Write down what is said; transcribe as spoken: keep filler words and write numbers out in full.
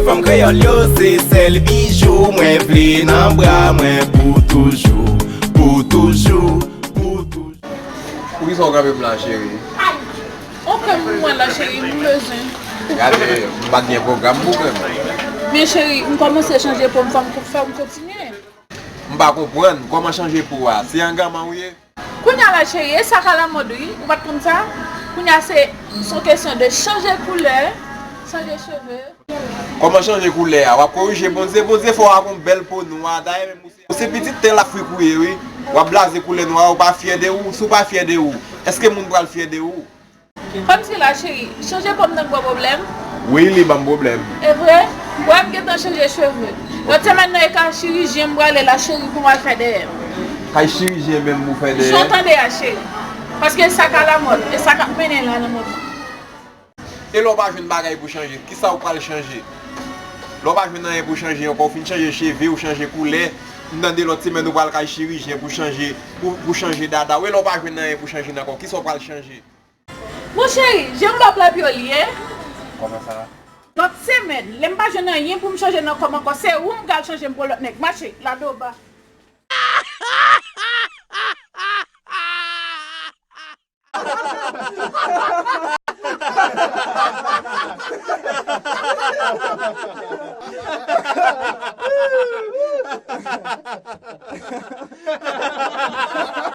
Fanm kreyòl yo se sèl bijou mwen vle nan bra mwen pou toujou, pou toujou, pou toujou. Poukisa w kanpe m la, cheri? Ay, on krèm pou mwen la, cheri, m bezwen. Gade, m pa t gen pwogram pou krèm. Men cheri, m kòmanse chanje po m, fò m, fò m kontinye. M pa konprann, kòman chanje po a? Se anganman ou ye? Kounye a la, cheri, e sa k alamòd, wi. Ou pa t konn sa? Kounye a, se, se yon kesyon de chanje koulè, chanje cheve. Kòman chanje koulè a? W ap korije Bondye. Bondye fè w ak yon bèl po nwa. Dayè, menm ou se, ou se pitit tè Lafrik ou ye, wi. W ap blaze koulè nwa, ou pa fyè de ou. Si w pa fyè de ou, èske moun pral fyè de ou? Kòmsi la, cheri, chanje po m nan gwo pwoblèm? Wi, li ban m pwoblèm. E vre? Wè, m gentan chanje cheve. Lòt semèn nan, e ka chirijyen m prale la, cheri, pou m al fè dèyè m. Kay chirijyen menm pou fè dèyè? Jan w tande a, cheri. Paske e sa k alamòd, e sa k ap mennen la nan moman. E lè w pa jwenn bagay pou chanje, kisa w pral chanje? Lè w pa jwenn anyen pou chanje ankò, w fin chanje cheve, w chanje koulè, m tande lòt semèn ou pral kay chirijyen pou chanje, pou, pou chanje dada w. E lè w pa jwenn anyen pou chanje nan kò, kisa w pral chanje? Mon cheri, je m w ap lapyoli, en? Kòman sa? Lòt semèn, lè m pa jwenn anyen pou m chanje nan kò m ankò, se ou m pral chanje m pou lòt nèg. Mache, ladoba.